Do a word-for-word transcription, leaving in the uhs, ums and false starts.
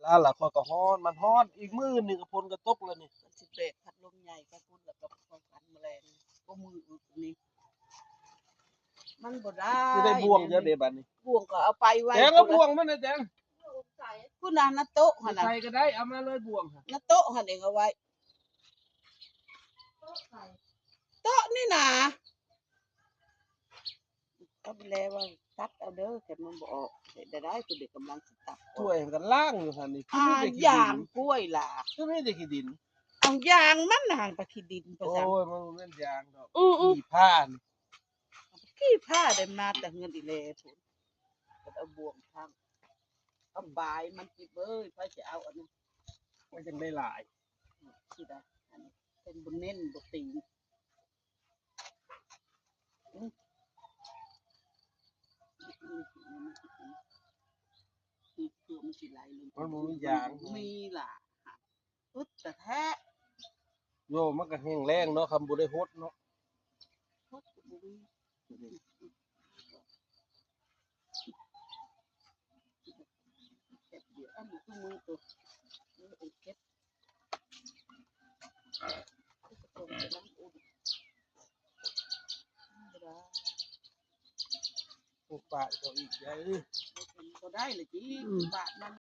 นั่นล่ะ ข้อยก็ฮ้อน มันฮ้อน อีกมื้อหนึ่งก็ฝนก็ตกแล้วนี่ มันสิแบกพัดลมใหญ่ไปพุ้น แล้วก็คอยกันแมลง ก็มืออึกนี่ มันบ่ได้ สิได้บ่วงเดี๋ยวเด้บัดนี้ บ่วงก็เอาไปไว้ แตง เอาบ่วงมาหน่อยแตง พุ้นน่ะ นะโต๊ะหั่นน่ะ ใส่ก็ได้ เอามาเลยบ่วงหั่น นะโต๊ะหั่นเองเอาไว้ โต๊ะนี่นะ ก็แล้วว่าตัดเอาเด้อ แต่มันบ่ออก เฮ็ดได้ได้ ผู้เด็กกำลังสิตัดออก ถ้วยมันก็ล้างอยู่หั่นนี่ คือมีแต่ขี้ดิน อ่า ยางกล้วยล่ะ คือมีแต่ขี้ดิน เอายางมันน่ะ หั่นไปขี้ดินไป โอ้ ซั่น ย มันบ่แม่นยางดอก อือๆ ขี้ผ้านี่ ขี้ผ้าได้มาแต่เฮือนอีแลพุ้น ก็เอาบ่วงพัง เอาบายมันจิเบ้ย ไผสิเอาอันนั้น มันจังได้หลาย สิได้ อันนี้เป็นบ่เน้นบ่ตี อืม คือมันสิไหลลง มันบ่มียาง มีล่ะ อึดแต่แท้ โย มันก็แห้งแล้งเนาะ คันบ่ได้หดเนาะ หดก็บ่มี เก็บเดี๋ยว อันนี้คือมือตัว มือเก็บ โอ้ ปาดเขาอีก ยายเอ้ย บ่ได้เลยจิ อืม ปาดมัน